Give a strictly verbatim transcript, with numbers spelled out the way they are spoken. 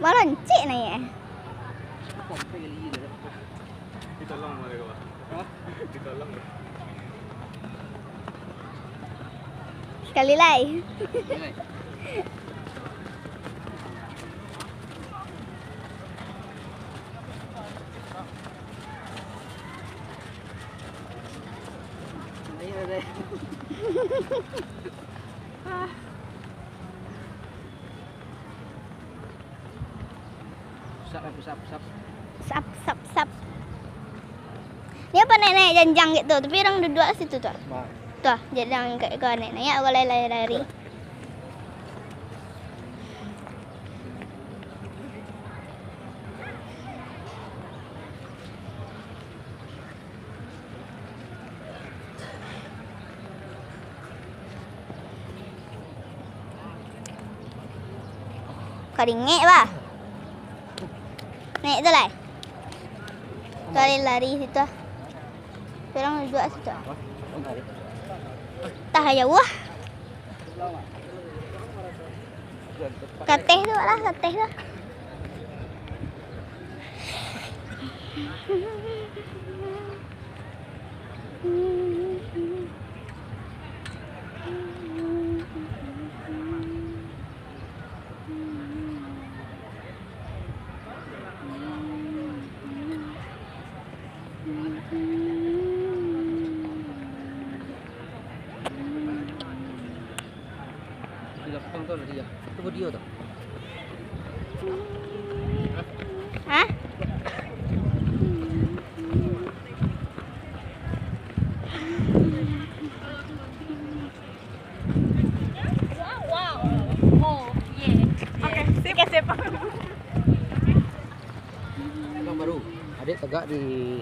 Maloncik naiak. Ditolong oleh kau. Hah? Ditolong. Sekali lai. Sekali lai. Ayo, deh. Ah. Pusap, pusap, pusap. Sap, sap, sap. Ni apo naik-naik janjang gitu, tapi urang duduak situ tu. Mak. Tuh, jadi urang kayak gua naik-naik, gua lari-lari. Karingek, bah. Naik tu lai. Tu lari-lari situ. Urang duduak situ. Tah jauah. Kateh tu lah, kateh tu. Di lapang tu lah dia. Tu dia tu. Hah? Wow, wow. Oh, yeah. Oke, sip. Oke, sip. Yang baru. Adik tegak di